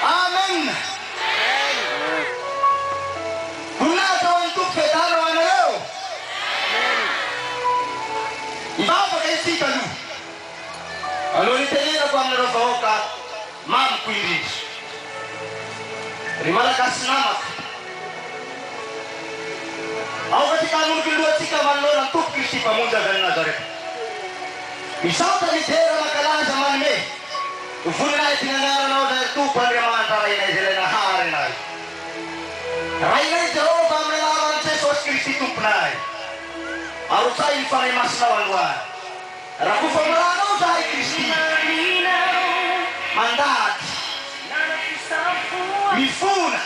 Amen! Voninahitra ho an'ny Tompo fiadanana ho anareo. Hivavaka isika aloha. Alohan'ny hitenenako aminareo vahoaka mamiko indrindra. Ry Malagasy namako. Aoka isika hanomboky ny lohantsika manoloana ny Tompo Kristy Mpamonjy avy any Nazareta. Misaotra, midera, mankalaza, manome voninahitry ny anaranao izay ry Tompo Andriamanitra Rainay izay ilay nahary anay. Rainay Jehovah amin'ny anaran'i Jesosy Kristy Tomponay. Arotsahy ny Fanahy Masinao androany. Rakofa-moranao izahay Kristy. Mandady. Mifona.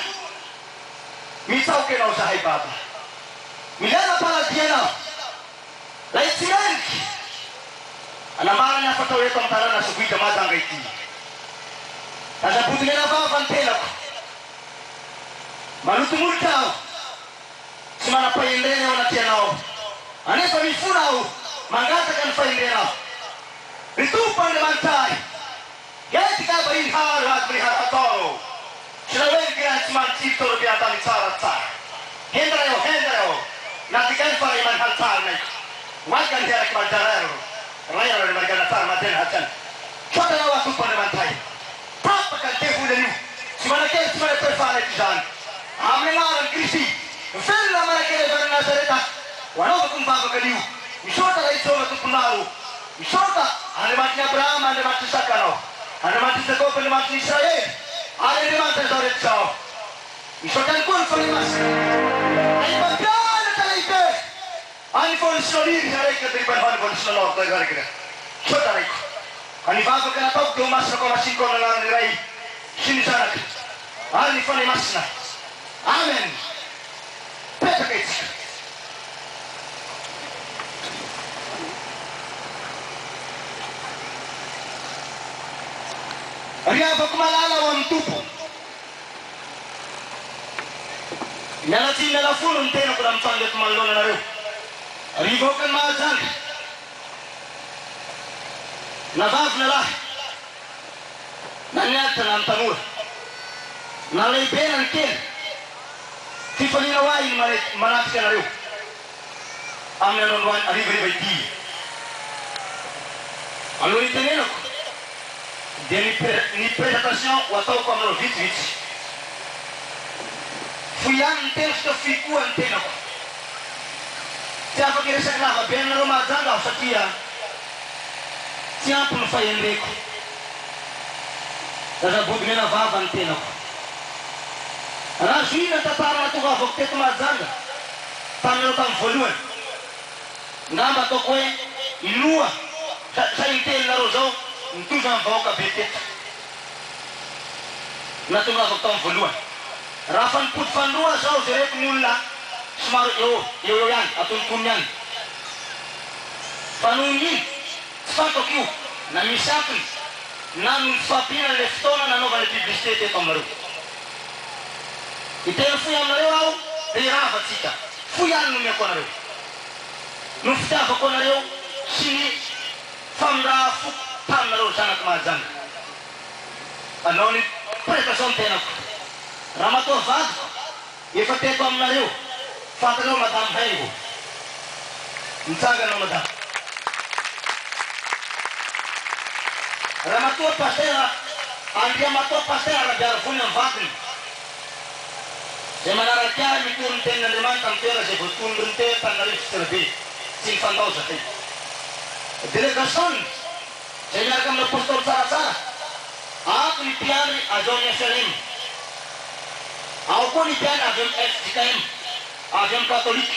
Mitsaoka Ianao izahay Baba. Milaza am-paladia Ianao. Ilay tsy mendrika. Hanambara ny hafatrao eto amin'ny tanàna sy vohitra Mahajanga ity. Aza body menavava ny tenako. Maloto molotra aho. Tsy manam-pahendrena eo anatrehanao aho. Anefa mifona aho, mangataka ny fahendrenao. Ry Tompo Andriamanitra ahy, Tapaka ny devoly anio. Tsy manan-kery tsy manam-pahefana eto izany. Amin'ny anaran'i Kristy velona manan-kery avy any Nazareta ho anaovako ny vavaka anio. Misaotra Ray Jehovah Tompon'ny maro. Misaotra Andriamanitry ny Abrahama, Andriamanitr'i Isaka Anao, Andriamanitr'i Jakoba, Andriamanitry ny Israely, ary Andriamanitra izao rehetra izao. Misaotra ihany koa ny Fanahy Masina, Ilay Mpampianatra lehibe an'ny Misaotra Raiko. Ka ny vavaka nataoko dia ho masina koa masiniko amin'ny anaran'ny Ray sy ny Zanaka ary ny Fanahy Masina. Amen. Petraka itsika. Ry havako malala ao amin'ny Tompo, miala tsiny miala folo ny tenako raha mitsanga eto manoloana anareo, ry vahoakan'i Mahajanga. Na vavy na lahy, na ny antitra na ny tanora, na lehibe na ny kely, fifaliana ho ahy ny manatrika anareo amin'ny andro androany harivariva ity. Alohan'ny hitenenako dia ny ny présentation ho ataoko aminareo vitsivitsy. Fohy ihany ny teniko satria fohy koa ny tenako. Tsy afaka hiresaka lava be aminareo Mahajanga aho satria tsy ampy ny fahendreko. Zazabodo mena vava ny tenako. Raha zohina ny tantara nahatongavako teto Mahajanga taminareo tamin'ny voalohany, ngamba ataoko hoe in-roa sa in-telonareo izao nitondra ny vahoaka be teto. Nahatongavako tamin'ny voalohany. Raha fa nipody fanindroa aza aho jereko ny olona somary eo eo eo ihany, atonontonony ihany. Fa noho ny iny, tsy fantako io na misy antony na noho ny tsy fahampiana ilay fotoana nanaovana publicité teto aminareo. Hiteny fohy aminareo aho dia hirava tsika. Fohy ihany no omeko anareo. Noho ny fitiavako anareo sy ny famindraha-foko taminareo zanak'i Mahajanga. Hanao ny prestation ny tenako. Ramatoa vadiko efa teto aminareo, fantatrao madame Haingo. Mitsangana madame. Ramatoa Pasitera Andriamatoa Pasitera Rabearivony amin'ny vadiny izay manaraka ahy mitory ny tenin'Andriamanitra amin'ny toerana izay voatondrony teo Antananarivo sy Tsirabe tsy nifandao zahay. Delegation Izay miaraka amin'ny Apostoly tsaratsara, ampy ny mpiandry avy ao amin'ny FRM. Ao koa ny mpiandry avy amin'ny fjkm, avy amin'ny Katolika.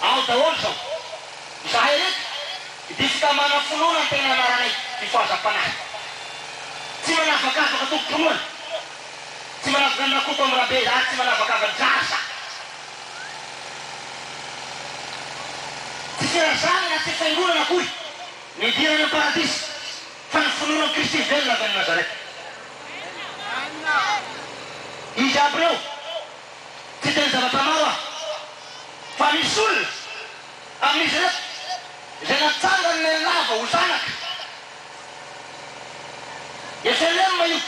Ao daholo izao. Izahay ireto dia fikambanan'ny finoana no tena anaranay, fifohazam-panahy. Tsy manavakavaka tompom-pinoana, tsy manavaka ny Rakoto amin'ny Rabe ary tsy manavakava-jaza. Tsy firazanana, tsy fiangonana akory. Nidirana ny paradisa fa ny finoana an'i Kristy velona avy any Nazareta. Izy aby ireo, tsy hiteny zavatra maro aho, fa misy olona amin'izy ireto izay natsangan'i Nenilava ho zanaka. FLM io.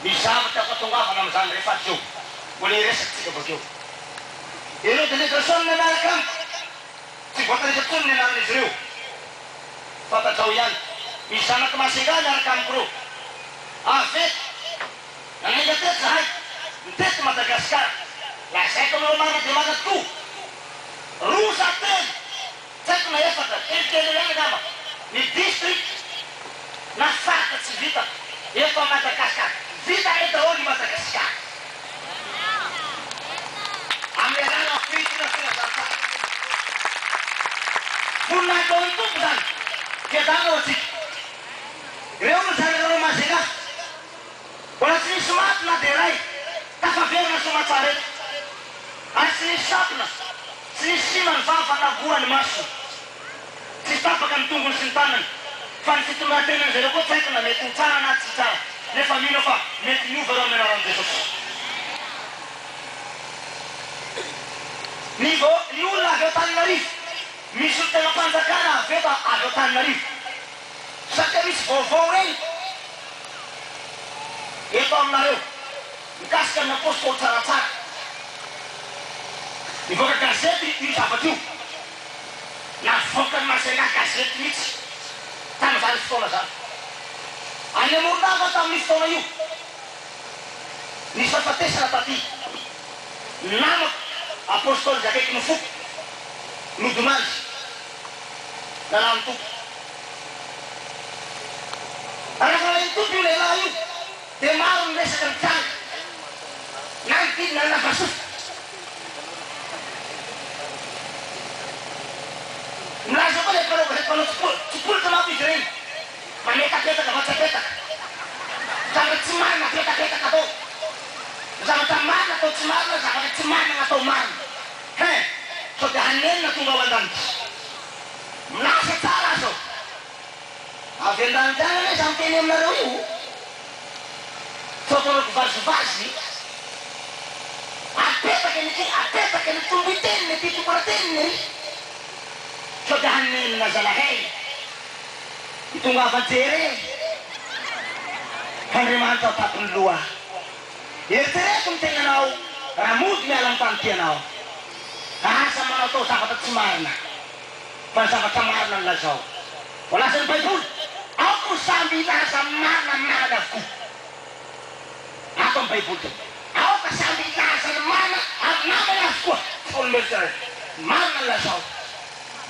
Misy zavatra afatongavana amin'izany rehefa avy eo. Mbola hiresaka tsika bakeo. Ireo delegasiona miaraka amiko, tsy voatanisa intsony ny anaran'izy ireo. Fantatrao ihany. Misy zanak'i Majunga miaraka amiko ireo. Avy eto. Nanainga teto zahay. Niteto Madagasikara. Lazaiko aminareo marina dia marina tokoa. Roa sa telo, tsy haiko na efatra, kelikely eo ihany angamba, ny district na faritra tsy vita eto Madagasikara. Vita eto daholo i Madagasikara. Amin'ny alalan'ny fitoriana filazantsara. Voninahitra ho an'ny Tompo izany. Fiadanana ho antsika. Ireo no zanakareo Majunga. Mbola tsy nisy maty na dia iray tafaverina soamatsara eto. Ary tsy nisy sampona, tsy nisy sima ny vava na goa ny masony. Tsy tapaka ny tongony sy ny tanany. Fa ny fitondran-tenan'izy ireo koa tsy haiko na mety ho tsara na tsy tsara. Nefa mino aho fa mety miova ireo amin'ny anaran'i Jesosy. Ny vao, ny olona avy ao Antananarivo, misy solontenam-panjakana avy eto avy ao Antananarivo. Satria misy vaovao reniko eto aminareo mikasika ny Apostoly Tsaratsara. Nivoaka gazety io zavatra io. Navoakan'i Majunga gazety mihitsy tamin'izany fotoana izany. Any Morondava tamin'io fotoana io, nisy fahafatesana taty. Namako Apostoly izay akaiky ny foko, nodimandry. Nalain'ny Tompo. Rehefa nalain'ny Tompo io lehilahy io, dia maro ny resaka nitranga nanodidina an'i Lavasofa. Milaza koa ilay mpanao gazety mpanao tsipolitra manko izy ireny, mametapetaka fa tsy apetaka. Zavatra tsy marina apetapetaka atao. Ny zavatra marina atao tsy marina, zavatra tsy marina natao marina. Hein! Sao dia hanenina tonga ao an-danitra. Milaza tsara aho zao. Avy an-danitra any anie za miteny aminareo io. Sao ataonareo kivazivazy. Apetaka ny ity, apetaka ny tomboiteniny ety, tomborateniny ery. Sao dia hanenina zalahy. Mitongava jery e. Andriamanitra ao tapon'ny loha. Eritrereto ny tegnanao raha mody miala amin'ny tany tianao. Aza manaotao zavatra tsy marina, fa ny zavatra marina no lazao. Voalazan'ny Baiboly, Aoka ho samby hilaza ny marina amin'ny namany avokoa. Ato amin'ny Baiboly, Aoka samby hilaza ny marina amin'ny namany avokoa. Tsy olombelona tsirairay. Ny marina no lazao,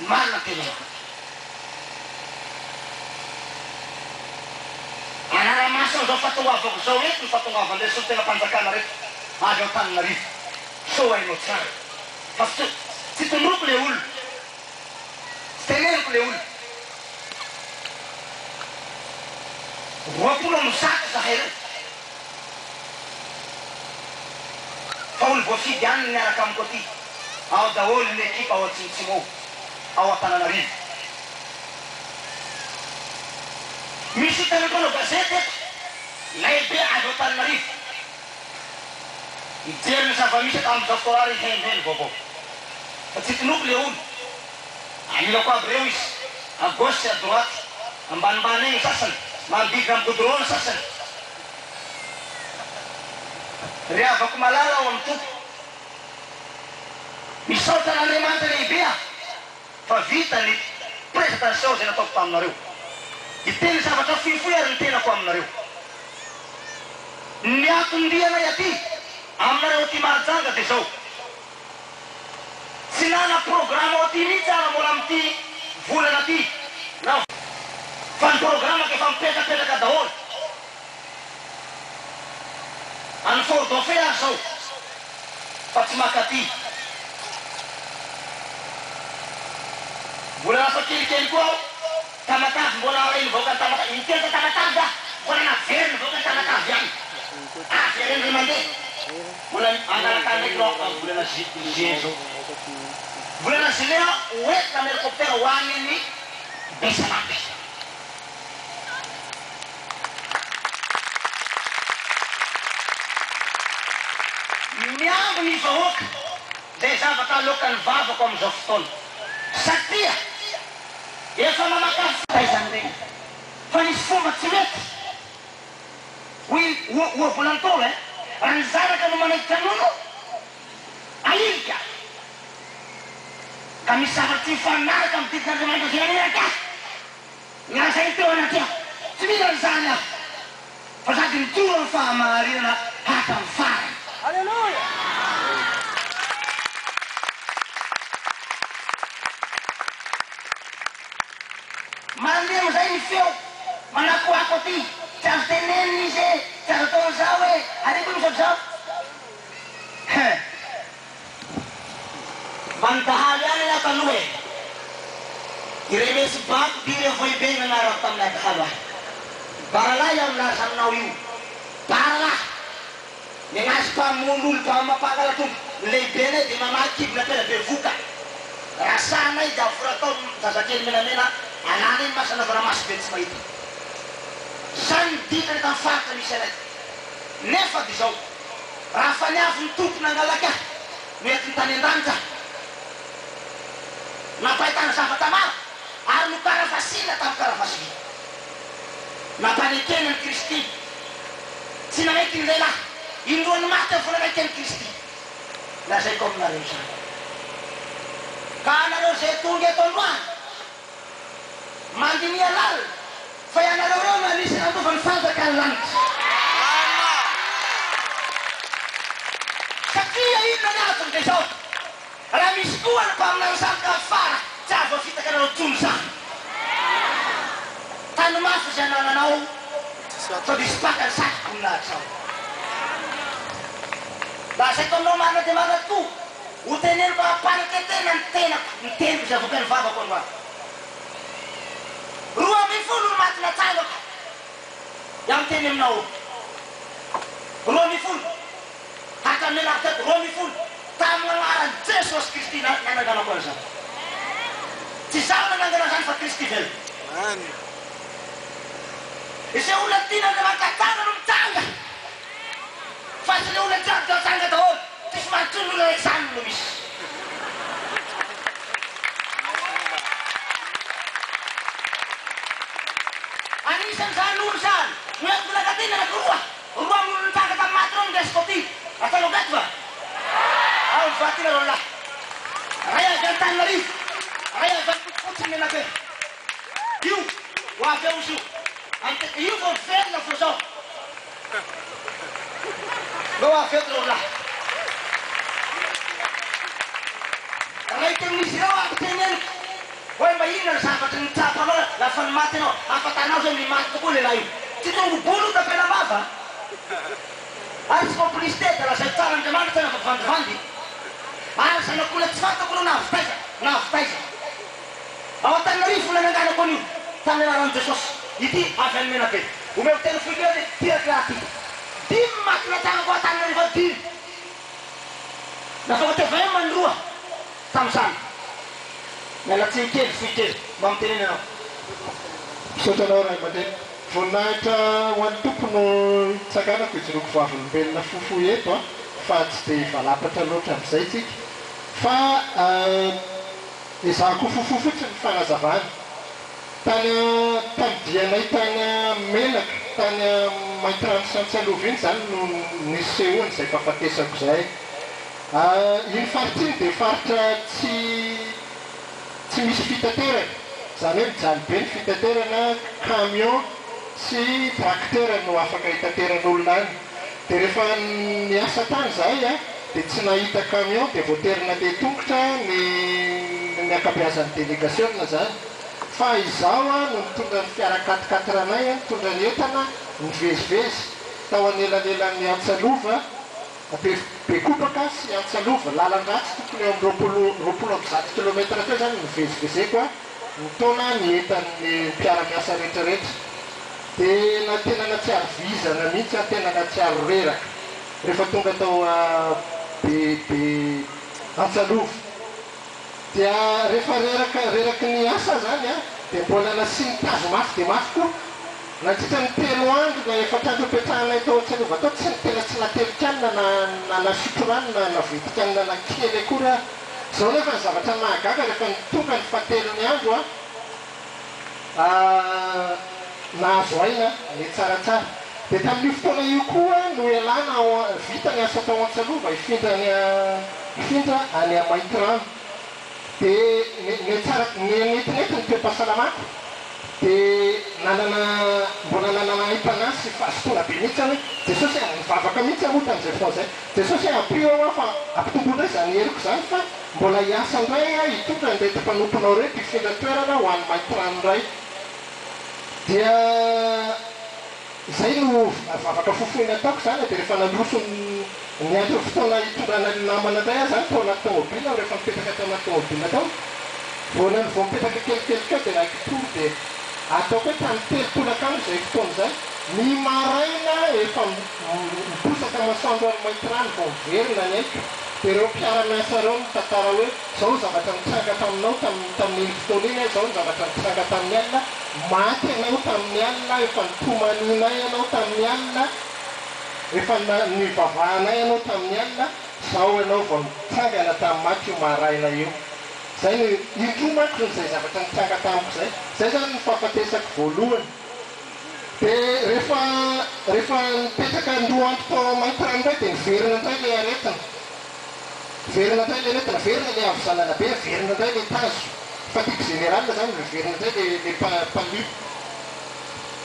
ny marina no teneno. Manara-maso an'izao fahatongavako izao eto ny fahatongavan'ireo solontenam-panjakana ireto avy ao Antananarivo. Sao hainao tsara fa tsy tsy tondroiko le olona, tsy teneniko le olona. 120 zahay ireo fa olo voafidy ihany ny miaraka amiko aty. Ao daholo ny ekipa ao Atsimotsimo ao, ao Antananarivo. Misy hitan'ny mpanao gazety eto, lehibe avy ao Antananarivo. Mijery ny zava-misy eto amin'izao fotoana ary henoheno vaovao. Fa tsy tonoko le olo. Anilako aby reo izy, à gauche sy à droite, ambanimbany egny ny sasany, manodidina amin'ny goudron ny sasany. Ry havako malala ao amin'ny Tompo, Misaotra an'Andriamanitra lehibe aho fa vita ny présentation izay nataoko taminareo. Hiteny zavatra fohifohy ary ny tenako aminareo. Ny anton-dianay aty aminareo aty Mahajanga dia izao, tsy nana programme ao aty mihitsy aho raha mbola amin'ity volana ity na fa ny programme-ko efa mipetrapetraka daholo. Any Fort Dauphin aho zao fa tsy makaty. Mbola lasa kelikely koa aho Tamatave mbola alain'ny vahoakan'i Tamatave. Niteny tao Tamatave aho mbola naverin'ny vahoakan'i Tamatave ihany. Avereno ry mandeha. Mbola hangalaka ndraiky reo amin'ny volana juillet zao. Volana juillet aho ho entina amin'ny hélicoptère ho any ny Besalampy. Miamby ny vahoaka izay zavatra aloakan'ny vavako amin'izao fotoana satria efa mamakafaka. Taizan'ireny fa nisy fomba tsy mety hoy. ohabolan'ny Ntaolo eh! Raha ny zanaka no manaikitra nono, ahilika! Ka misy zavatra tsy mifanaraka amin'ny didin'Andriamanitra izay naniraka ahy. Lazainy teo anatrehako, Tsy mila an'izany aho, fa sady mijoro amin'ny fahamarinana hatramin'ny farany. Aleloia! Mandeha amin'izay ny feo manakoako aty, tsy azo tenenina izy e, tsy azo atao an'izao e, ary koa misy ohatr'izao. He. Mba ny dahalo ihany anie taloha e! I Remesy Bako Biry Avohibe no anarako tamin'ny naha dahalo ahy. Baralahy aho milaza aminao io. Baralahy! Nenazy mpamono olo mpampangalatra omby. Ny lehibenay dia mamaky kibona tena bevoka. Raha sahanay dia avoratao zazakely menamena alana iny maso anaovana maso be tsy mahita. Zany ny ditrany tamin'ny faritra misy anay. Nefa dia izao. Raha fa ny avy ny Tompo nangalaka ahy no entiny tany an-danitra, nampahitana zavatra maro ary nokaravasiana tamin'ny karavasy vy. Nampanekena an'i Kristy. Tsy nanaiky ny lehilahy. Indroa ny maty aho vao nanaiky an'i Kristy. Lazaiko aminareo izany. Ka anareo izay tonga eto androany, Mandiniha lalina fa ianareo ireo no anisan'ny handova ny fanjakan'ny lanitra. Satria inona ny antony dia izao, raha misy koa ny mpaminany sandoka amin'ny fara, tsy hahavoafitaka anareo intsony izany. Tano mafy izay anananao sao dia hisy mpaka ny satroboninahitra ao. Lazaiko aminao marina dia marina tokoa, Ho teneniko am-panetren-tena ny tenako, ny teniko izay avoakan'ny vavako androany. 12 ny maty natsangako, dia miteny aminao 12, hatramin'ny nialako teto, 12, tamin'ny anaran'i Jesosy Kristy nananganako an'izany. Tsy izaho nanangana an'izany fa Kristy velona. Izay olona tian'Andriamanitra hatsangana no mitsanga. Fa tsy le olona jiaby dia tsanga daholo, tsisy manintsony olona izany no misy. Anisan izany olo izany no entiko nakaty ny anakiroa, roa amin'ny olona nitsanga tamin'ny maty ireo no resiko aty, ataonao gaty va? Ao ny vaty nareo lahy. Ray avy Antananarivo, ray avy any Fotsifotsy Menabe. Io, ho avy eo izy io. Io vao velona vao zao. Ndao avy eto reo lahy. Raika amin'izy ireo aho teneniko hoe mba inona ny zavatra nitsapanao lafa nimaty ianao, ahafantaranao zao nimaty tokoa lehilahy io. Tsy tongo-bolo tapenam-bava ary tsy complicité dia lazaiko tsara Andriamanitra tsy anaovako vandivandy ary zanak'olona tsy fantako anao na avy taiza na avy taiza. Ao Antananarivo no nananganako an'io, tamin'ny anaran'i Jesosy. Ity avy any Menabe. Omeo teny fohy kely ity rankilahy ity. Dimy maty natsangako ao Antananarivo ao, dimy. Nafaka tvm ny roa tamin'izany. Miala tsiny kely, fohy kely. Mba mitenena ianao. Misaotra anao ray aman-dreny. Voninahitra ho an'ny Tompo no itsanganako hijoroako vavolombelona fohifohy eto an, fa tsy dia hivalapatra loatra amin'izay tsika. Fa Ezahako fohifohy fotsiny ny fanazavana. Tany tamin'ny dianay tany Menaka, tany Maintirano sy Antsialova iny izany no nisehoany izay fahafatesako izay. Iny faritra iny dia faritra tsy tsy misy fitaterana, izany hoe mijaly be ny fitaterana, camion sy tracteur no afaka hitateran'olona any. Dia rehefa niasa tany izahay dia tsy nahita camion dia voatery nandeha tongotra ny ny ankabeazan'ny delegasiona izany. Fa izaho no nitondra ny fiara quatre quatre anay, nitondra ny entana, nivezivezy tao anelanelan'ny Antsalova, Bekopaka sy Antsalova, lalan-dratsy tokony eo amin'ny 120 kilomètre teo izany nivezivezeko nitaona ny entan'ny mpiara-miasa rehetrarehetra. Dia tena natsiaro vizana mihitsy aho, tena natsiaro reraka rehefa tonga tao be be Antsalova. Dia rehefa reraka reraky ny asa aho izany an, dia mbola nasiany tazo mafy dia mafy koa. Nandritra ny telo andro na efatra andro nipetrahanay tao Antsalova tao, tsy tena tsy natelin-kanina na na nasotro rano na navoitin-kanina na kely akory aho. Izao nefa ny zavatra nahagaga rehefa tonga ny fahatelon'ny andro an, Nahazo aina le tsaratsara. Dia tamin'io fotoana io koa no ialana ao vita ny asa tao Antsalova hifindra any hifindra any Maintirano. Dia nihatsara niha-netinety ny toe-pahasalamako. Dia nanana mbola nanana aim-panahy sy fahazotoana be mihitsy aho hoe, Jesosy a, nivavaka mihitsy aho moa tamin'izay fotoana izay, Jesosy a, ampio aho fa ampitombo indray izany heriko izany fa mbola hiasa indray aho hitondra an'ireto mpanomponao ireto hifindra toerana ho any Maintirano indray. Dia izay no vavaka fohifohy nataoko izany dia rehefa nandroso niandry ny fotoana hitondrana ny namana indray aho izany tao anaty tômôbila aho rehefa nipetraka tao anaty tômôbila tao vao nany vao mipetraka kelikely teo dia raiki-tory dia ataoko hoe tamin'ny telo tolakandro izay fotoana izay ny maraina efa miposaka masoandro any Maintirano vao miverina ny aiko dia ireo mpiara-miasa ireo mitantara hoe izao ny zavatra nitranga taminao tamin'iny fotoana iny izao ny zavatra nitranga tamin'ny alina Maty ianao tamin'ny alina, efa nitomanianay ianao tamin'ny alina, efa nivavahanay ianao tamin'ny alina, izao ianao vao nitsangana tamin'ny maty io maraina io. Izay no, indroa manko izay zavatra nitranga tamiko izay. Izay izany ny fahafatesako voalohany. Dia rehefa, rehefa nipetraka indroa andro tao Maintirano indray dia niverina indray ilay aretina. Miverina indray ilay aretina, miverina ilay havizanana be, miverina indray ilay tazo, fatigue générale izany, miverina indray ilay ilay palu.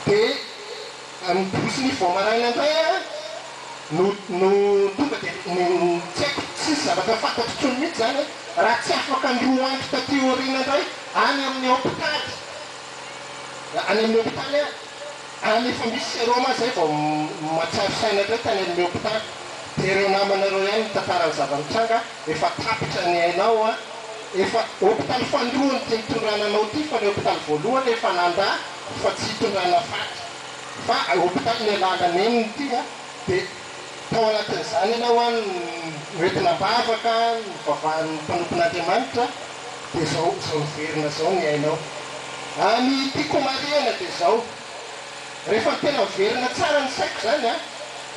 Dia niborosy nify vao maraina indray aho no no tonga dia tsy haiko, tsisy zavatra fantatro intsony mihitsy izany hoe raha tsy afaka ny roa andro taty aoriana indray any amin'ny hôpitaly, any amin'ny hôpitaly aho, any efa misy sérum aho izay vao mahatsiaro saina indray tany amin'ny hôpitaly. Dia ireo namanareo ihany mitantara ny zava-nitranga, efa tapitra ny ainao an, efa hopitaly fanindroany ity nitondrana anao ity fa ny hopitaly voalohany efa nandà fa tsy hitondrana faty fa hopitaly nialana nenina ity an, dia tao anatin'izany ianao an noentina am-bavaka, nivavahan'ny mpanompon'Andriamanitra, dia izao izao niverina izao ny ainao. Ny tiako homarihana dia izao. Rehefa tena miverina tsara ny saiko izany an,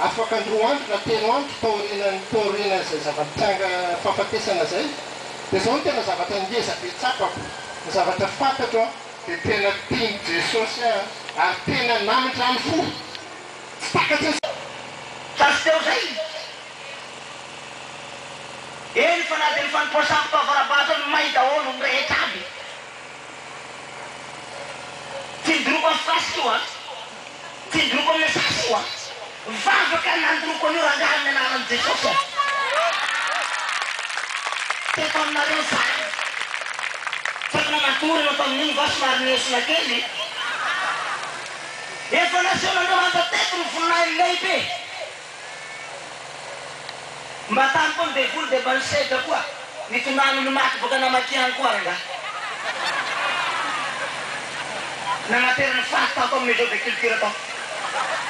afaka ny roa andro na telo andro taorianan'ny taorianan'izay zava-nitranga fahafatesana izay, dia izao no tena zavatra ngeza be tsapako, ny zavatra fantatro an, dia tena tian'i Jesosy aho ary tena namindrany fo, tsy takatry ny. Fa tsy teo izay. Eny fa na dia ny fanompoan-sampy tao Avarabato ary may daholo ny rehetra aby. Tsindroko amin'ny fasika io an! Tsindroko amin'ny sasy io an! Vavaka nandroko an'io rangahy amin'ny anaran'i Jesosy an! Teto aminareo zany. Tsy haiko na natory ianao tamin'iny va somary niesona kely. Efa nasehon'Andriamanitra teto ny voninahiny lehibe. Mba tany koa ny devoly dia mba nisedra koa nitondrany olo maty boka namakiany koa rangahy. Nanaterany faty tato amin'ny maison de culture tao.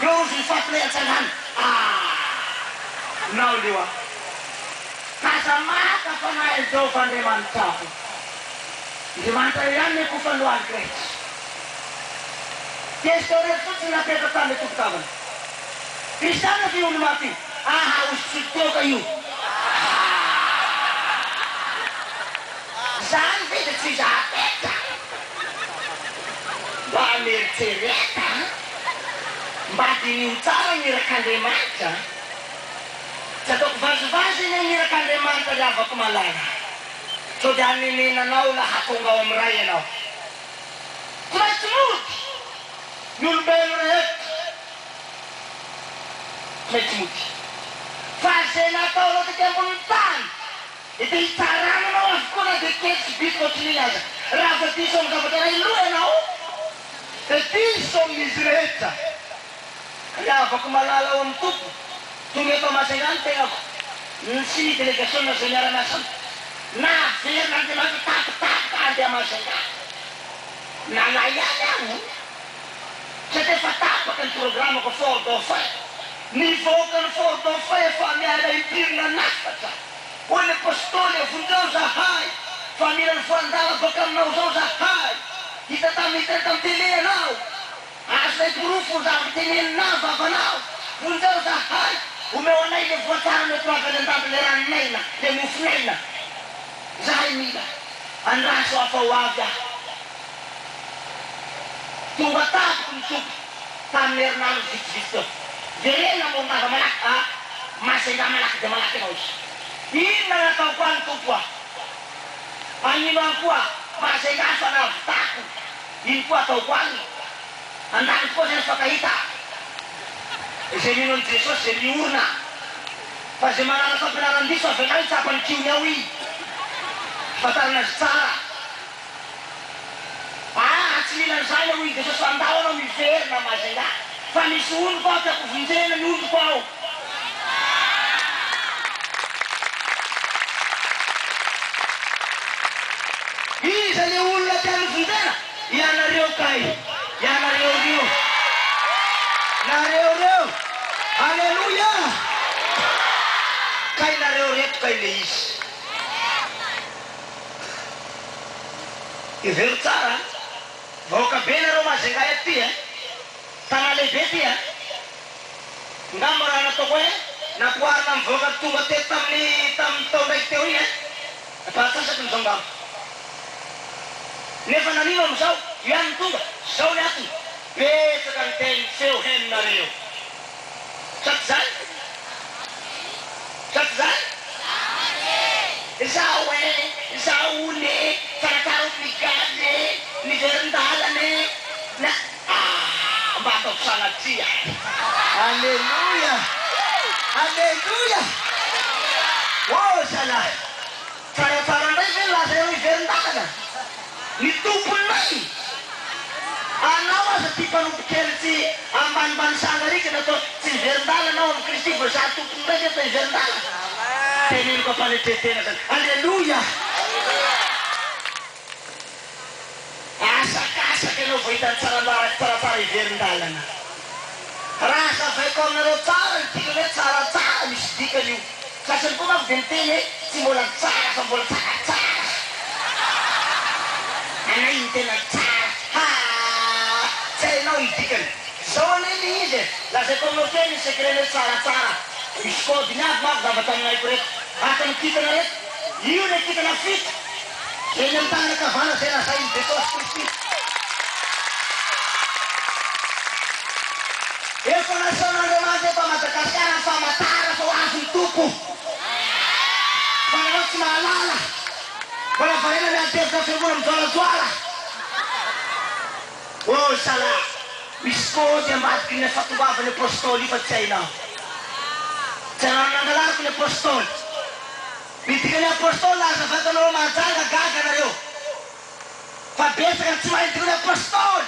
Eo roso ny faty lay atsangano. Ah! Nao leo aho. Aza maka fanahy an'izao fa Andriamanitra aho. Andriamanitra ihany ne koa fanoaliko rehetra. Question reto fotsiny napetrako tamin'ilay tompon-kavana. Kristiana ve io olo maty io? Aha ozy tsy toaka io. Zany ve de tsy zapetra? Mba mieritrereta an! Mba diniho tsara ny irak'Andriamanitra an! Tsy ataoko vazivazy anie ny irak'Andriamanitra ry havako malala. Sao de hanenenanao la hatonga ao amin'ny Ray ianao. Tsy maintsy mody ny olombelo rehetra. Tsy maintsy mody. Fa izay nataonao tety ambonin'ny tany dia hitsarana anao avokoa na dia kely sy bitika ohatrin'iny aza. Raha vao diso amin'ny zavatra iray loha ianao dia diso amin'izy rehetra. Ry havako malala ao amin'ny Tompo, tonga eto Majunga ny tenako sy ny delegasiona izay miara-miasa amiko. Naverin'Andriamanitra tampotampoka handeha Majunga. Nalahy ihany aho satria efa tapaka ny programako Fort Dauphin. Nivoaka ny Fort Dauphin efa miala impiry nanafatra. Hoy ny Apostoly, Vonjeo zahay, fa mila ny voan-dala baka aminao zao zahay. Hita tamin'ny hitanay tamin'ny télé ianao. Azonay porofo ny zavatra teneninao ny vavanao. Vonjeo zahay, omeo anay le voa tsara mety ho avy any an-danitra, le ranon'aina, le mofon'aina. Zahay mila. Andraso aho fa ho avy aho. Tonga tampoka ny Tompo. Tamin'ny herinandro vitsivitsy teo. Jerena Morondava malaky a Majunga malaky dia malaky ianao izy. Inona no ataoko any Tompo a? Anino any koa Majunga fa nahavitako. Ino koa ataoko any? Handany koa zay mifankahita. Izay mino an'i Jesosy izay miorina. Fa izay manana fampianaran-diso avelao hitsapa ny kihony ao i. Fantarina azy tsara. Aa tsy mila an'izany aho hoy i Jesosy fa andao anao miverina Majunga fa misy ondriko aho tiako vonjena ny ondriko aho. Iza le olona tiany vonjena? Ianareo kay! Ianareo reo! Nareo reo! Aleloia! Kay nareo reto kay le izy. Hevero tsara an! Vahoaka be nareo Majunga eto ty eh! Tanà lehibe ty an! Ngamba raha nataoko hoe nampihoarina amin'ny vahoaka tonga teto tamin'ny tamin'ny taon-draiky teo iny eh! Efa antsasaky ny zao ngamba. Nefa nanino amin'izao? Io ihany no tonga? Zao ny antony, betsaka ny teny feo henonareo. Sa tsy zany? Sa tsy zany? Izaho e, izaho hono e, tsaratsara ho migaly e, niverin-dalana e, na ah, mba ataoko sanatria. Aleloia! Aleloia! Oh zalahy! Tsaratsara indray ve ny lazainao hiverin-dalana? Ny tomponay! Anao aza ty mpanompo kely tsy ambanimbany sanga rika natao tsy hiverin-dalana ao amin'i Kristy fa za tompony indray ve atao hiverin-dalana? Teneniko am-panetren-tena zany. Aleloia! Asakasaka ianao vao hita ny tsarambara tsaratsara hiverin-dalana. Raha hazavaiko aminareo tsara ny dikany hoe tsaratsara, misy dikany io. Sasany koa manko dia miteny hoe tsy mbola tsara fa mbola tsaratsara. Anay ny tena tsara. Haa! Tsy hainao ny dikany. Zao anie le izy e! Lazaiko aminao kely ny secret-ny hoe tsaratsara. Misy code-ny avy manko zavatra nohaiko reto. Ato amin'ny kintana reto. Io le kintana fito. Eny amin'ny tanana ankavanana izay lazain'i Jesosy Kristy. Efa nasehon'Andriamanitra eto Madagasikara ny famantarana fa ho avy ny Tompo. Fa nareo tsy mahalala. Mbola variana miady hevitra ny fiangonana mijoalajoala. Oh zalahy, misy kôdy ambadiky ny fahatongavan'ny Apostoly io fa tsy hainao. Tsy raha nangalariko ny Apostoly. Ny dikan'ny Apostoly hazavaiko anareo Mahajanga gaga nareo fa betsaka ny tsy mahay ny dikan'ny Apostoly.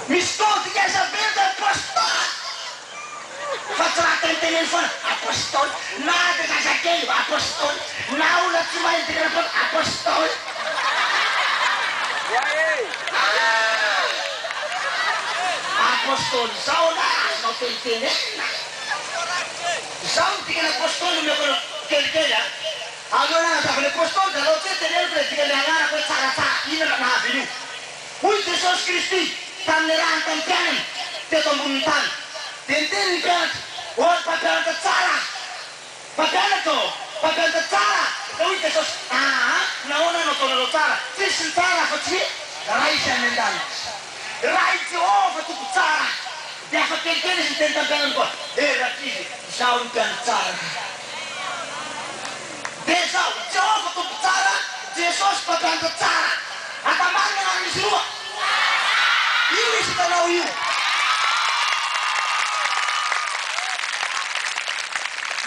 Misy code ngeza be ny Apostoly fa tsy raha teniteneny foana Apostoly na dia zazakely Apostoly na olona tsy mahay ny dikan'ny Apostoly Apostoly. Apostoly zao angaha azonao tenitenenina? Zao ny dikany apostoly omeko anao kelikely a! Alohan'ny hanazava ny apostoly dia alao tse teneniko ilay dikan'ilay anarako hoe tsaratsara, inona no nahavy an'io? Hoy Jesosy Kristy tamin'ny niarahany tamin'ny mpianany teto ambonin'ny tany. Dia niteny ny mpianatra, Ô ry mpampianatra tsara! Mpampianatra ô! Mpampianatra tsara! Dia hoy Jesosy, Aa! Nahoana no ataonareo tsara? Tsisy ny tsara afa-tsy ny Ray izay any an-danitra. Ray Jehovah Tompo tsara. Dia hafa kelikely izy niteny tamin'ny mpianany koa, Eh rankizy, izaho no mpiandry tsara. Dia izao, Jehovah Tompo tsara, Jesosy mpampianatra tsara. Atambaro ny anaran'izy roa. Io izy hitanao io.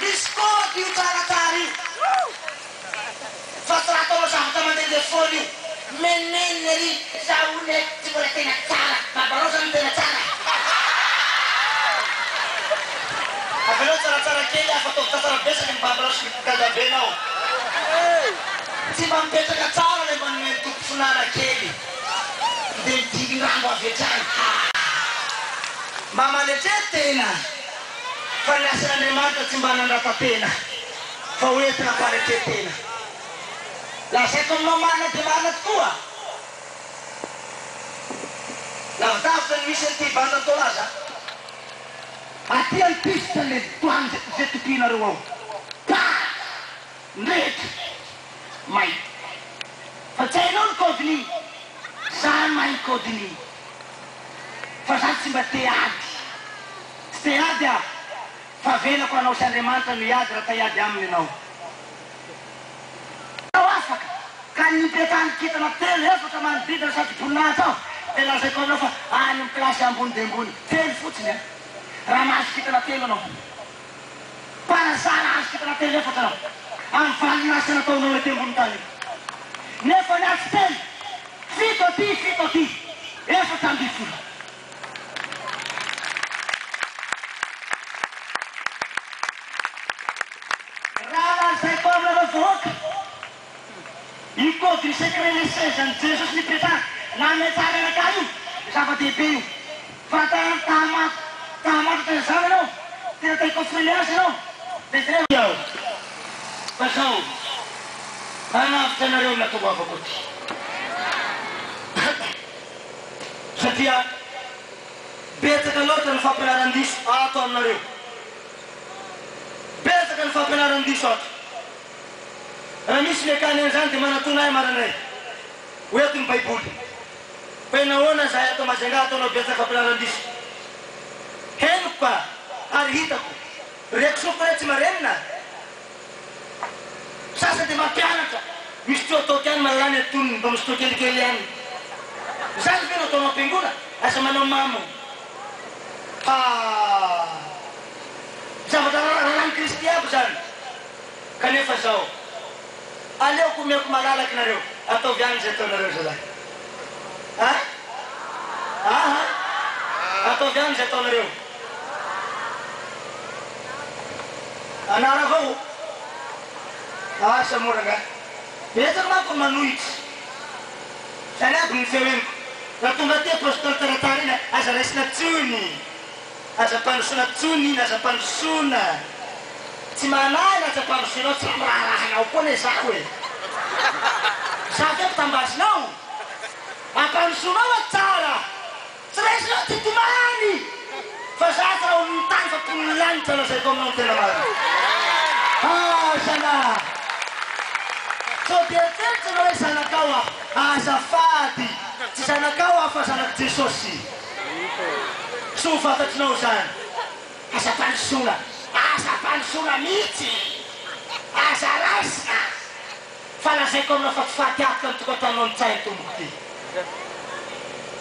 Misy code io tsaratsara io. Fa tsy raha ataonao zavatra mandehandeha foana io. Menomenona ery za olona e, tsy mbola tena tsara. Babanao zany no tena tsara. Avelao tsaratsara kely aho fa ataovy tsaratsara betsaka ny babanao sy ny dadabenao. Tsy mba mipetraka tsara ilay manome ny Tompo fonana kely dia midingin-drambo avy hatrany. Haa. Mba manetre tena fa ny asan'Andriamanitra tsy mba nandrata-tena fa ho entina am-panetren-tena. Lazaiko aminao marina dia marina tokoa, lavidavitra ny misy an'ity bande Tolaza aty amin'ny piste le douane zay tompianareo ao. Pah! Mirehitra! May. Fa tsy hainao ny code-ny. Za mahay code-ny fa za tsy mba te ady. Tsy te ady aho fa avelako anao sy Andriamanitra no hiady raha ta hiady aminy ianao. Tao afaka ka ny nipetrahan'ny kintana telo efatra manodidina satroboninahitra ao dia lazaiko aminao fa any amin'ny kilasy ambony dia ambony telo fotsiny an! Raha mahazo kintana telo ianao. Par hasard hahazo kintana telo efatra ianao amin'ny valin'asa nataonao ety ambony tany io. Nefa ny atsy telo, fito aty, fito aty, 14. Raha lazaiko aminareo vahoaka, io code secret le sezan'i Jesosy nipetrahana, nametrahana anakahy io, zava-dehibe io. Fa raha ta ta hamantatra izany ianao, tena te hi-confirmer azy ianao, dia jereo. Aho, fa zao, hanavotra anareo no natongavako aty. Satria betsaka loatra ny fampianaran-diso ato aminareo. Betsaka ny fampianaran-diso ato. Raha misy miakany an'izany dia manatona ahy maraindray. Ho eto ny Baiboly. Hoe nahoana izahay ato Majunga ataonao betsaka fampianaran-diso? Henoko ka, ary hitako. Reko sofiko hoe tsy marenina. Sasany dia mampianatra. Misotroa toaka ihany malalany antonony, mba misotroa kelikely ihany. Izany ve no ataonao am-piangonana? Aza manao mamo. Haa. Zavatra raràn'i Kristy aby izany. Kanefa izao, aleoko omeko malalaka nareo, ataovy any izay ataonareo zalahy. A? Aha. Ataovy any izay ataonareo. Anara avao. Asa moa rangahy. Betsaka manko ny manohitra. Zany aby ny feo henoko. Raha tonga aty Apostoly Taratara iny, aza raisina tsony. Aza ampandrosoana tsony iny, aza ampandrosoana. Tsy manahy na tsy ampandrosoanao, tsy miraharaha anao koa anie zaho e. Za ve mpitambazinao? Ampandrosoanao aho tsara. Tsy raisinao ty tomany fa za tsy raha olon'ny tany fa mponin'ny lanitra lazaiko aminao ny tena marina. Ah zalahy! Sao dia eritreritra ianao hoe zanakao aho? Azafady, tsy zanakao aho fa zanak'i Jesosy. Soa ho fantatrinao izany. Aza ampandrosoana, aza ampandrosoana mihitsy, aza raisina. Fa lazaiko aminao fa tsy faty antoka ny tokantranonao ny tsainy tompoko ty.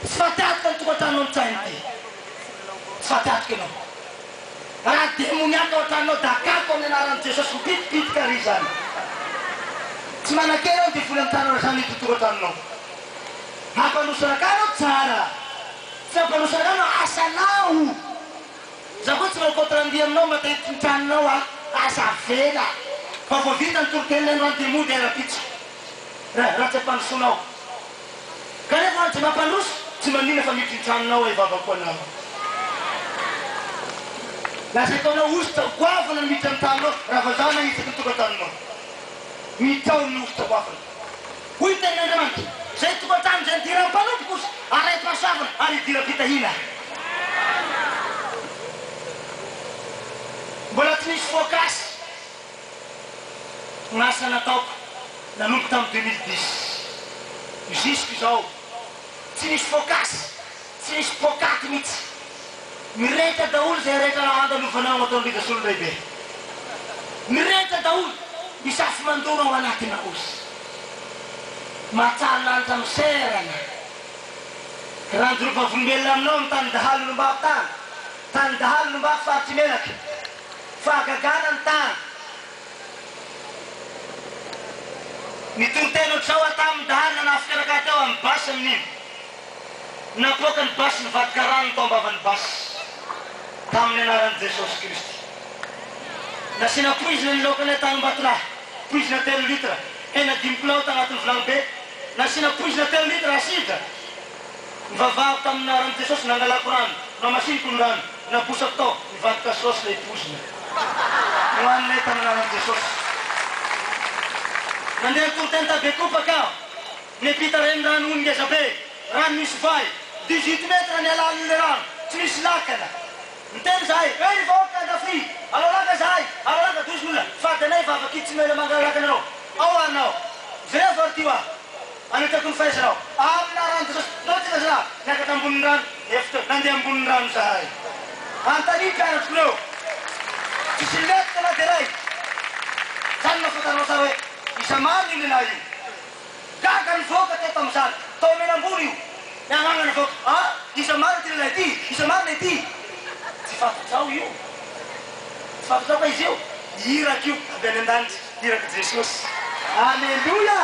Tsy faty antoka ny tokantranonao ny tsainy ty. Tsy faty antoka ianao. Raha demoniaka ao an-tranonao dakako amin'ny anaran'i Jesosy mipitipitika ary izany. Tsy manan-kery ao ny devoly amin'ny tanana izany ito tokantranonao. Hampandroso anakahy anao tsara. Tsy hampandroso anakahy anao asanao. Za koa tsy manao compte rendu aminao matetiky ny tranonao a! Aza avela fa vao vita ny toriteny lay rendez mody ay rapitso raha raha tsy ampandrosoanao kanefa raha tsy mampandroso tsy maninona fa miditry ny tranonao ay vavako anao lazaiko anao hosotra goavana ny miditra ny tranonao raha vao zaho nahitsaky ny tokantranonao miditra ao ny hosotra goavana. Hoy ny tenin'Andriamanitra, Izay tokantrano izay nidiran'ny mpanompo kosa arahi-pahasoavana ary idiram-pitahiana. Mbola tsy nisy focus ny asa nataoko nanomboka tamin'ny 2010 jusque izao. Tsy nisy focus, tsy nisy pokaty mihitsy. Mirehitra daholo izay rehetra raha andalovanao ataon'i Rija Solondraibe. Mirehitra daholo, misy afo mandoro ao anatina osy. Mahatsara lanitra miserana. Raha nijoro vavolombelona aminao ny tany dahalo nombako tany, tany dahalo nombako faritr'i Melaky. Fahagagana ny tany. Nitory teny ohatr'izao aho tamin'ny dahalo nanafika anakahy teo amin'ny basy amin'iny. Napoaka ny basy nivadika rano tao am-bavan'ny basy tamin'ny anaran'i Jesosy Kristy. Nasiana poizina ny laokanay tany Ambatolahy, poizina telo litre, hena dimy kilao tanatin'ny vilany be, nasiana poizina telo litre asidra. Nivavahako tamin'ny anaran'i Jesosy, nangalako rano, namasiniko ny rano, nabosako tao, nivadika saosy ilay poizina. Nohaninay tamin'ny anaran'i Jesosy. Nandeha nitory teny Tabekopaka aho. Niampita renirano ony ngezabe, rano misy vay, 18 mètres ny halalin'ilay rano, tsy misy lakana. Niteny izahay, Hey ry vahoaka Andafy, alao laka izahay, alao laka dozy ny olona, fady anay vavaka ity tsy mila mangala lakana anao. Ao anao. Jereo fa ry ty hoa. Ametrako ny fahaizanao. Amin'ny anaran'i Jesosy. Ndao tsika zalahy miakatra ambonin'ny rano. Efitra nandeha ambonin'ny rano zahay. Antanio mpianatro ireo. Tsisy lentika na dia iray. Zany no ahafantaranao tsara hoe iza marina io lehilahy io. Gaga ny vahoaka teo tamin'izany. Tao Menamboro io. Nianganga ny vahoaka. Ah! Iza marina ity lehilahy ity? Iza marina ity? Tsy fantatrao io. Tsy fantatrao fa izy io? Iraka io avy any an-danitra. Irak'i Jesosy. Aleloia!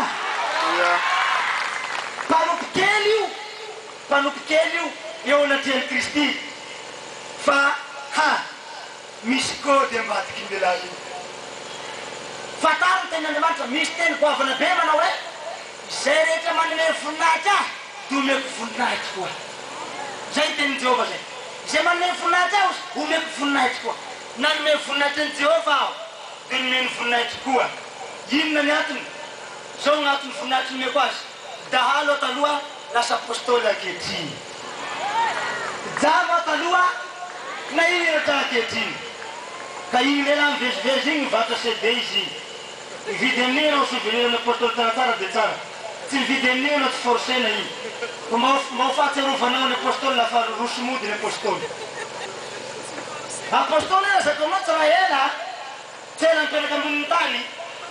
Mpanompo kely io. Mpanompo kely io eo anatrehan'i Kristy. Fa ha! Misy kôdy ambadik'io lehilahy io. Fantaro ny tenin'Andriamanitra, misy teny goavana be manao hoe, Izay rehetra manome voninahitra Ahy, dia homeko voninahitra koa. Izay ny tenin'i Jehovah izay. Izay manome voninahitra Ahy, homeko voninahitra koa. Nanome voninahitra an'i Jehovah aho, dia nomeny voninahitra koa. Inona ny antony? Izao no antony voninahitra nomeko azy, Dahalo aho taloha, lasa apostoly ankehitriny. Jamba aho taloha, nahiratra ankehitriny. Ka iny lehilahy mivezivezy iny mivarotra CD izy iny. Mividy amin'iny ianao souvenir ny apostoly tsara tsara dia tsara. Tsy mividy amin'iny ianao tsy forcena iny. Fa mba mba ho fahatsiarovanao ny apostoly fa roso mody ny apostoly. Apostoly lazaiko aminao tsy raha ela a! Tsy ela nipetraka ambonin'ny tany,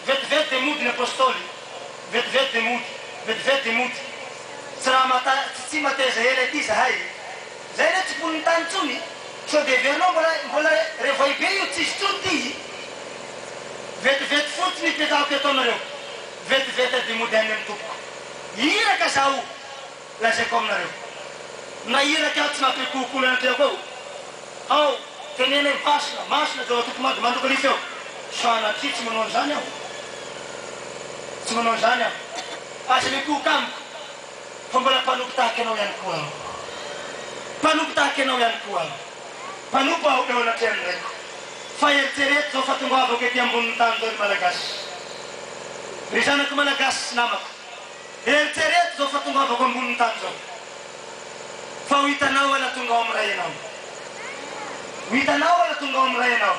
vetivety dia mody ny apostoly. Vetivety dia mody, vetivety dia mody. Tsy raha mata tsy tsy mateza ela ity zahay. Zay re tsy mponin'ny tany tsony. Sao dia heverinao mbola mbola revoy be io tsisy tsony ty. Vetivety fotsiny ipetrahako eto aminareo. Vetivety aho dia mody any amin'ny tompoko. Iraka zaho lazaiko aminareo. Na iraka aho tsy mampiakohokoho anatrehako eo. Ao, teneno hoe masina, masina Jehovah Tompo Mady mandoka ny feo. Sanatria tsy manao an'izany aho. Tsy manao an'izany aho. Aza mikohoka amiko, fa mbola mpanompo tahaka anao ihany koa aho. Mpanompo tahaka anao ihany koa aho. Mpanompo aho eo anatrehan'ny Raiko. Fa eritrereto izao fa tongavako ety ambonin'ny tany izao ry Malagasy. Ry zanako Malagasy sy namako. Eritrereto izao fa tongavako ambonin'ny tany izao. Fa ho hitanao ala tonga ao amin'ny Ray ianao. Ho hitanao ala tonga ao amin'ny Ray ianao.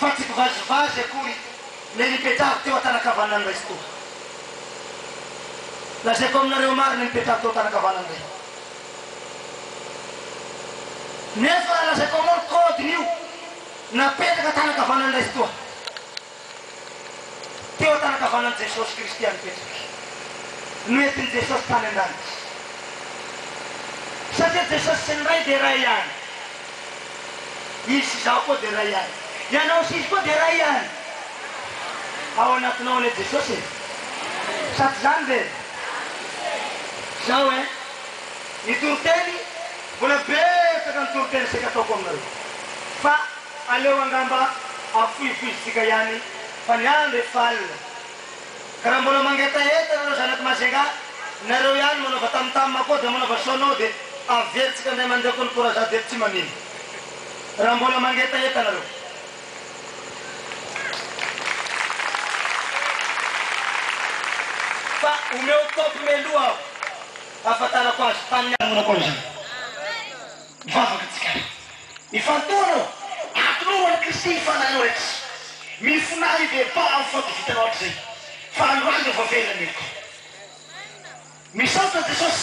Fa tsy mpivazivazy akory ilay nipetrahako teo an-tanan-kavanan'ny Ray Tsitoha. Lazaiko aminareo marina nipetrahako teo an-tanan-kavanan'ny Ray. Nefa raha lazaiko aminao ny code-n'io napetraka an-tanan-kavanan'ny Ray Tsitoha. Teo an-tanan-kavanan'i Jesosy Kristy aho nipetraka. Noentin'i Jesosy tany an-danitra. Satria Jesosy sy ny Ray dia iray ihany. Izy sy izaho koa dia iray ihany. Ianao sy Izy koa dia iray ihany. Ao anatinao anie Jesosy e. Sa tsy izany ve? Izao e. Ny toriteny, mbola betsaka ny toriteny saika ataoko aminareo. Fa Aleo angamba afohifohizintsika ihany fa ny andro efa alina. Ka raha mbola mangetaheta nareo zanak'i Majunga, nareo ihany manaova tam tam koa dia manaova sono dia averintsika indray mandeha koa ny coraza dia tsy manino. Raha mbola mangetaheta nareo. Fa omeo top mialoha aho ahafantarako azy tamin'ny anonako an'izany. Mivavaka antsika. Mifantoha anao. Atoloro an'i Kristy ny fanahinao rehetra. Mifonà hibebaha amin'ny faute vitanao hatrizay. Fa androany dia voavela ny helokao. Misaotra an'i Jesosy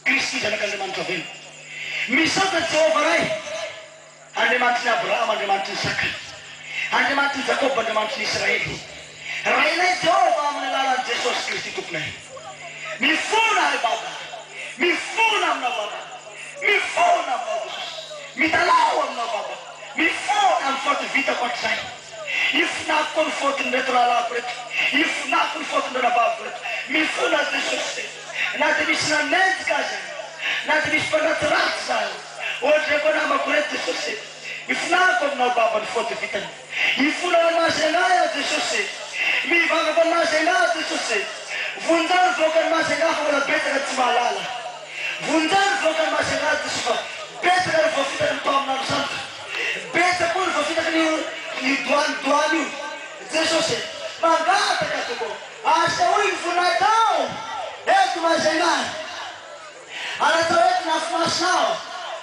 Kristy Zanak'Andriamanitra velona. Misaotra an'i Jehovah Ray, Andriamanitry ny Abrahama, Andriamanitry ny Isaka, Andriamanitry ny Jakoba, Andriamanitry ny Israely. Rainay Jehovah amin'ny alalan'i Jesosy Kristy Tomponay. Mifona ahy Baba. Mifona aminao Baba. Mifona aminao Jesosy. Mitalaho aminao Baba. Mifona amin'ny faute vitako hatrizay. Ifonako koa ny faute-n'ireto rahalahiko ireto. Ifonako ny faute-n'ny ranabaviko ireto. Mifona Jesosy. Na dia misy nanenjika aza. Na dia misy mpandratsiratsy za. Ohatr'izay koa namako ireto Jesosy. Ifonako aminao Baba ny faute vitany. Hifona ho an'i Majunga aho Jesosy e! Mivavaka ho an'i Majunga aho Jesosy e! Vonjao ny vahoakan'i Majunga fa mbola betsaka ny tsy mahalala. Vonjao ny vahoakan'i Majunga Jesosy fa betsaka ny voafitaky ny mpaminany sandoka. Betsaka koa ny voafitaky ny io doany doany io. Jesosy e! Mangataka Tompo ô! Asehoy ny voninahitrao eto Majunga. Ary atao eto ny afo masina ao,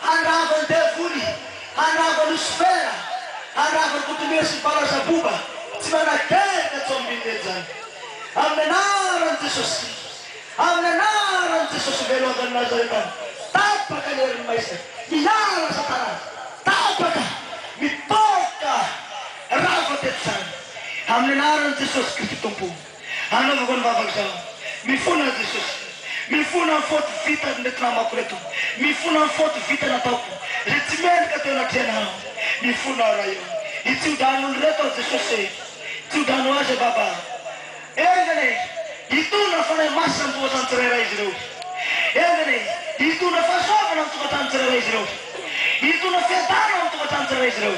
handrava ny devoly, handrava Losifera, handrava ny Kotomila sy ny Balazaboba, tsy manakerika tsy ao ambininy eto izany. Amin'ny anaran'i Jesosy. Amin'ny anaran'i Jesosy velona avy any Nazareta, tapaka ny herin'ny maizina, miala Satana, tapaka, mitoka, rava teto izany. Amin'ny anaran'i Jesosy Kristy Tompo, anaovako ny vavaka izao. Mifona aho Jesosy, mifona amin'ny faute vitan'ireto namako ireto, mifona amin'ny faute vita nataoko, izay tsy mendrika teo anatrehanao. Mifona aho Ray ô. Hitsodrano olon'ireto aho Jesosy e, tsodrano azy e Baba. Enga anie hitondra Fanahy Masina amin'ny tokantrano tsirairay izy ireo. Enga anie hitondra fahasoavana amin'ny tokantrano tsirairay izy ireo. Hitondra fiadanana amin'ny tokantrano tsirairay izy ireo.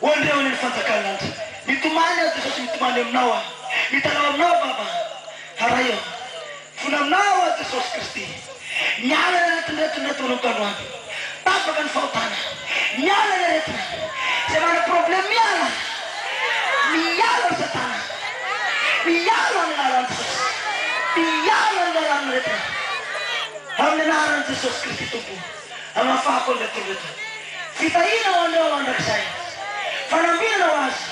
Ho an'ireo anie ny fanjakan'ny lanitra. Mitomany aho Jesosy, mitomany aminao aho. Mitalaho aminao Baba. Ray ô. Mifona aminao aho Jesosy Kristy. Miala ny aretina reto reto manomboka androany. Tapaka ny fahotana. Miala ny aretina. Izay manana problème miala. Miala ry satana. Miala amin'ny anaran'i Jesosy. Miala ny lalàn'ny aretina. Amin'ny anaran'i Jesosy Kristy Tompo. Anafahako an'ireto reto. Fitahiana ho an'ireo mandrakizay. Fanambinana ho azy.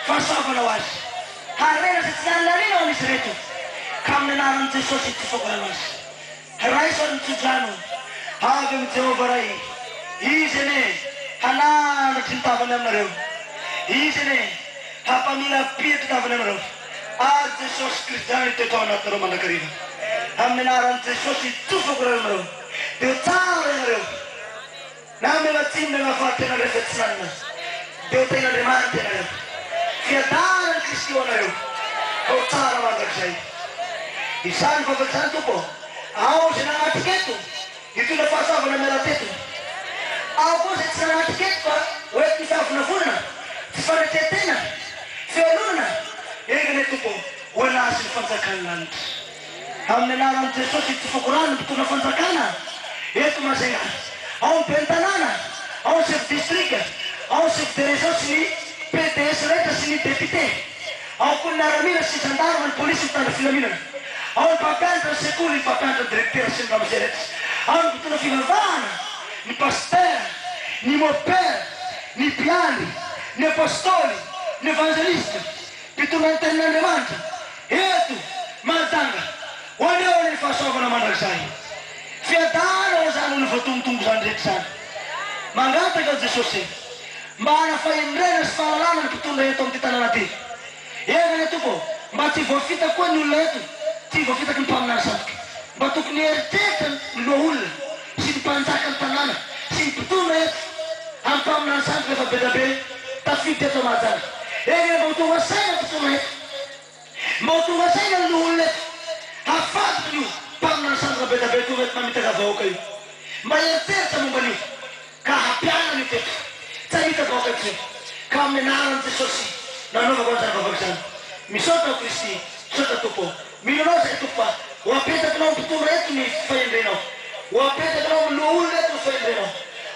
Fahasoavana ho azy. Harena izay tsy lany laniana ho an'izy ireto, ka amin'ny anaran'i Jesosy itofako rano azy. Raiso ary ny tsodrano avy amin'i Jehovah Ray. Izy anie hananatry ny tavany aminareo. Izy anie hampamirapiratra ny tavany aminareo. Ary Jesosy Kristy ihany hitoetra ao anatinareo mandrakariva. Amin'ny anaran'i Jesosy itofako rano aminareo, dia ho tsara ianareo. Na mena atsimo na avaratra ianareo rehefa atsinanana dia ho tahin'Andriamanitra ianareo. Fiadanan' i Kristy ho anareo ka ho tsara mandrakizay. Izany vavaka izany Tompo ô, ao izay nanatrika eto hitondra fahasoavana miala teto. Ao koa izay tsy nanatrika eto fa ho entin'ny fiavonavonana, tsy fanetren-tena, fialonana, enga anie Tompo ô, ho an'Azy ny fanjakan'ny lanitra. Amin'ny anaran'i Jesosy itsofako rano ny mpitondra fanjakana eto Majunga. Ao ny ben'ny tanàna, ao ny chef district, ao ny chef de région sy ny PDS rehetra sy ny député. Ao koa ny miaramila sy gendarme, ny polisy mitandro filaminana. Ao ny mpampianatra ny sekoly, ny mpampianatra ny directeur sy ny ramose rehetra. Ao ny mpitondra fivavahana, ny pasteur, ny mopera, ny mpiandry, ny apostoly, ny evangeliste, mpitondra ny tenin'Andriamanitra. Eto Mahajanga, ho anao anie ny fahasoavana mandrakizay. Fiadana ho an'izany olona voatongotongo izany rehetra izany. Mangataka aho Jesosy mba hana fahendrena sy fahalalana ny mpitondra eto amin'ity tanàna ity. Enga anie Tompo ô, mba tsy voafitaka koa ny olona eto, tsy voafitaky ny mpaminany sandoka. Mba tokony hieritreritra ny loholona sy ny mpanjaka ny tanàna sy ny mpitondra eto amin'ny mpaminany sandoka efa be dia be tafiditra eto Mahajanga. Enga anie mba ho tonga saina ny mpitondra eto. Mba ho tonga saina ny loholona eto, hafatotra io mpaminany sandoka be da be tonga eto mamitaka vahoaka io. Mba hieritreritra momba an'io ka hampianana an'io teto. Tsy hamita vahoaka intsony. Ka amin'ny anaran'i Jesosy no anaovako an'izany vavaka izany. Misaotra aho Kristy, misaotra Tompo ô. Mino anao izahay Tompo fa ho apetrakinao amin'ny mpitondra eto ny fahendrenao. Ho apetrakinao amin'ny loholona eto ny fahendrenao.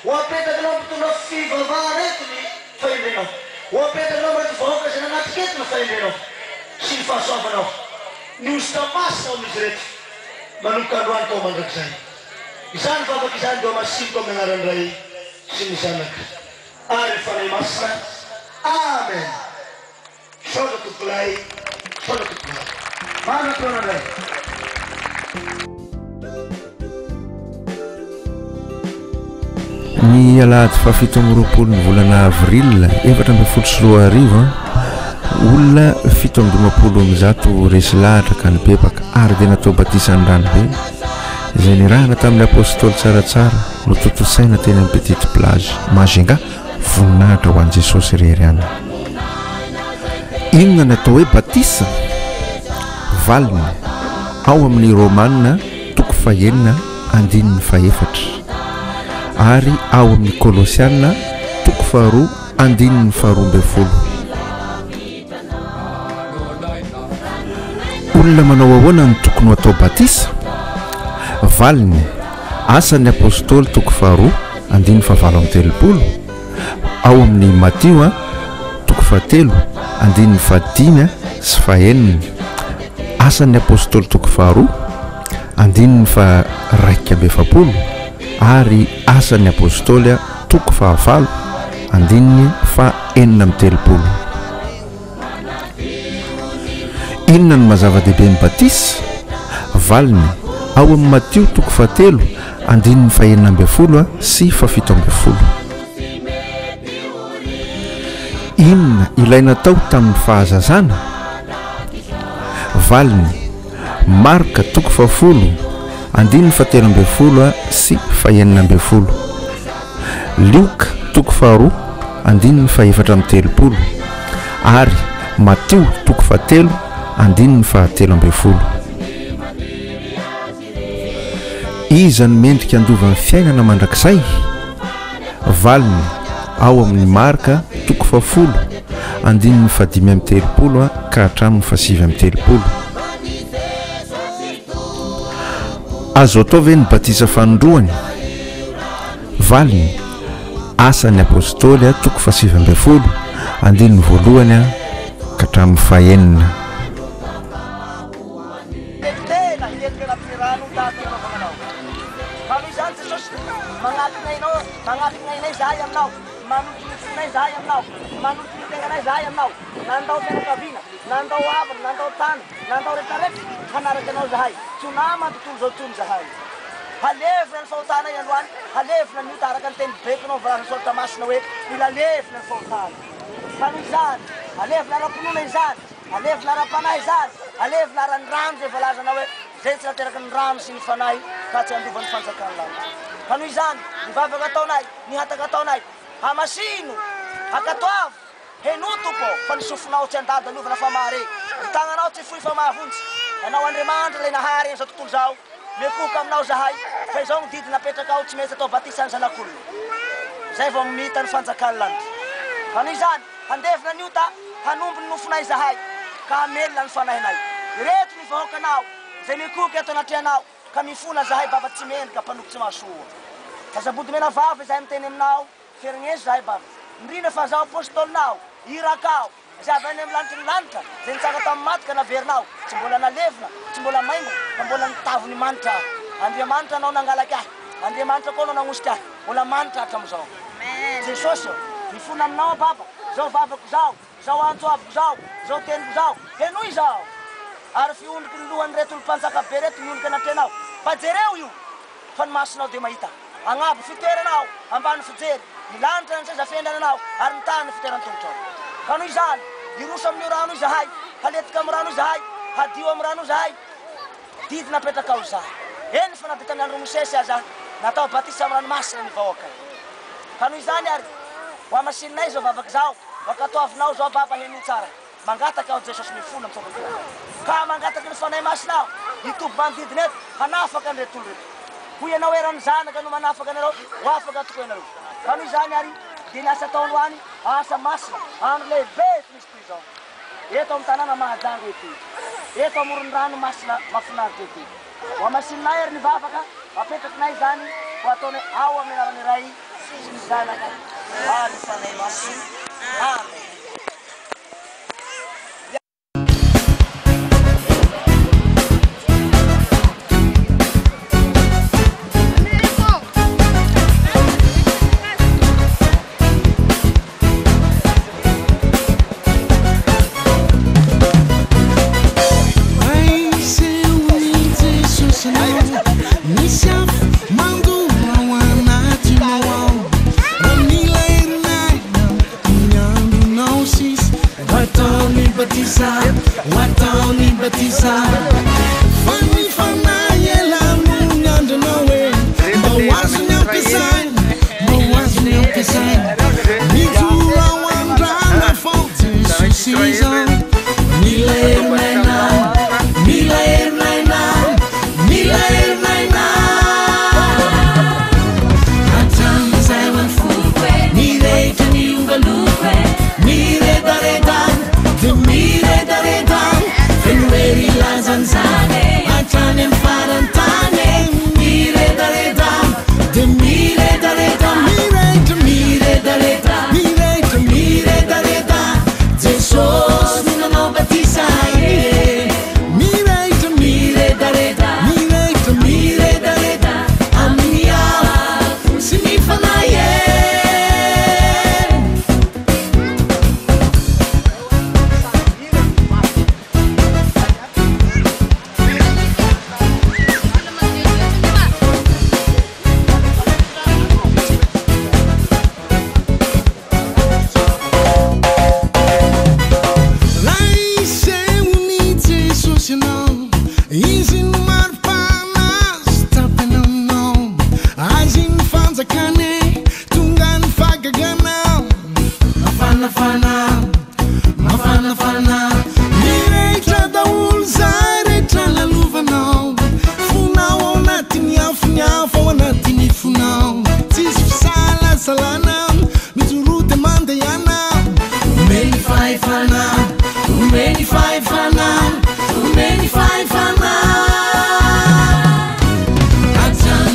Ho apetrakinao amin'ny mpitondra fivavahana eto ny. Fahendrenao. Ho apetrakinao amin'ireto vahoaka izay nanatrika eto ny fahendrenao sy ny fahasoavanao. Ny hosotra masina ao amin'izy ireto manomboka androany ka ho mandrakizay. Izany vavaka izany dia hamasiniko amin'ny anaran'ny Ray sy ny Zanaka ary ny Fanahy Masina. Amen. Misaotra tompokolahy, misaotra tompokovavy. Mandra-pihaona indray. Ny alahady fahafito amby roapolo ny volana avril 2014, olona 157 resy lahatra ka nibebaka ary dia natao batisan'ny ranobe izay nirahana tamin'ny apostoly tsaratsara notontosaina teny amin'ny Petite Plage Majunga. Voninahitra ho an'i Jesosy irery ihany. Inona ny atao hoe batisa? Valiny, Ao amin'ny Romana toko fahenina andininy fahefatra ary ao amin'ny Kolosiana toko faharoa andininy faharoa ambin'ny folo. Olona manao ahoana no tokony ho atao batisa? Valiny, Asan'ny Apostoly toko faharoa andininy fahavalo amby telopolo, ao amin'ny Matio toko fahatelo andininy fahadimy sy fahenina, Asan'ny Apostoly toko faharoa andininy faha-41 ary Asan'ny Apostoly toko fahavalo andininy faha-36. Inona no maha-zava-dehibe ny batisa? Valiny, Ao amin'ny Matio toko fahatelo, andininy fahenina ambin'ny folo sy fahafito ambin'ny folo. Inona ilay natao tamin'ny fahazazana? Valiny, Marka toko fahafolo, andininy fahatelo ambin'ny folo sy fahenina ambin'ny folo. Lioka toko faharoa, andininy fahefatra amby telopolo ary Matio toko fahatelo, andininy fahatelo ambin'ny folo. Iza no mendrika handova ny fiainana mandrakizay? Valiny, Ao amin'ny Marka toko fahafolo, andininy fahadimy amby telopolo ka hatramin'ny fahasivy amby telopolo. Azo atao ve ny batisa fanindroany? Valiny, Asan'ny Apostoly toko fahasivy ambin'ny folo, andininy voalohany ka hatramin'ny fahenina. Tena hilentika anatin'ny rano tahaka ny nanaovana anao. Ka noho izany Jesosy, magnatona Ianao, magnatona Ainay izahay Aminao, manolotra ny fonay izahay Aminao, manolotra ny tegnanay izahay Aminao, nandao fianakaviana, nandao havana, nandao tany, nandao retraretra, hanaraka Anao izahay. Tsy ho naman'ny tontolo izao intsony izahay. Halevina ny fahotanay androany, halevina ny ota araka ny teny bekonao voalazan'ny Soratra Masina hoe, mila alevina ny fahotana. Ka noho izany, alevina ara-pinoana izany. Alevina ara-panahy izany, alevina ara ny rano izay voalazanao hoe, izay tsy nateraky ny rano sy ny fanahy ka tsy handova ny fanjakan'ny lanitra. Ka noho izany, ny vavaka ataonay, ny hataka ataonay, hamasino, ankatoavo, henoy Tompo ô, fa ny sofinao tsy handady alovana fa mahare, ny tagnanao tsy fohy fa mahavonjy. Ianao Andriamanitra ilay nahary an'izao tontolo izao, mikohoka aminao izahay, fa izao no didy napetrakao, tsy maintsy atao batisa ny zanak'olona, izay vao mita ny fanjakan'ny lanitra. Ka noho izany, Handevona ny ota, hanombo ny nofonay izahay, ka hamelona ny fanahinay. Ireto ny vahoakanao, izay mikoky eto anatrehanao, ka mifona izahay, Baba tsy mendrika, mpanompo tsy mahasoa. Aza-body mena vava izahay miteny aminao, ferigneso izahay, Baba. Indrindra fa izaho apôstôlinao, irakao, izay avy any amin'ny lanitry ny lanitra, izay nitsanga tamin'ny maty ka naverinao, tsy mbola nalevina, tsy mbola maimbo, fa mbola nitavy ny manitra aho. Andriamanitra anao nangalaky ahy, Andriamanitra koa anao nagnosika ahy, mbola manitra hatramin'izao. Jesosy ô, mifona aminao aho Baba, zao vavako zao, zao antso avoko zao, zao teniko zao, henoy zao! Ary fiondriky ny lohan'ireto olom-panjaka be reto miondrika anatrehanao, mba jereo io, fa ny masonao dia mahita. Agnabo fitoerana aho, ambany fijery, ny lanitra ny seza fiainananao, ary ny tany ny fitoeran-tongotrao. Ka noho izany, hiroso amin'io rano io izahay, haletika amin'ny rano io izahay, hadio amin'ny rano io izahay, Didy napetrakao izany. Eny fa na dia tamin'ny andron'i Mosesy aza, natao batisa amin'ny ranomasina ny vahoakany. Ka noho izany àry, ho hamasininay izao vavaka izao, ho ankatoavinao izao Baba henoy tsara. Mangataka aho Jesosy mifona misaotra anao. Ka mangataka ny Fanahy Masina aho, hitoby manodidina eto, hanafaka an'ireto olona ireto. Hoy ianao hoe raha ny Zanaka no manafaka anareo, ho afaka tokoa ianareo. Ka noho izany àry, dia ny asa atao androany, asa masina, andro lehibe tsy misy toy izao. Eto amin'ny tanàna Mahajanga ety. Eto amoron'ny rano masina mafinaritra ety. Ho hamasininay ary ny vavaka, apetrakinay izany ho ataonay ao amin'ny anaran'ny Ray sy ny Zanaka ary ny Fanahy Masina. Amen. fisalasalana, mijoroa dia mandehana. Omeny fahefana, omeny fahefana.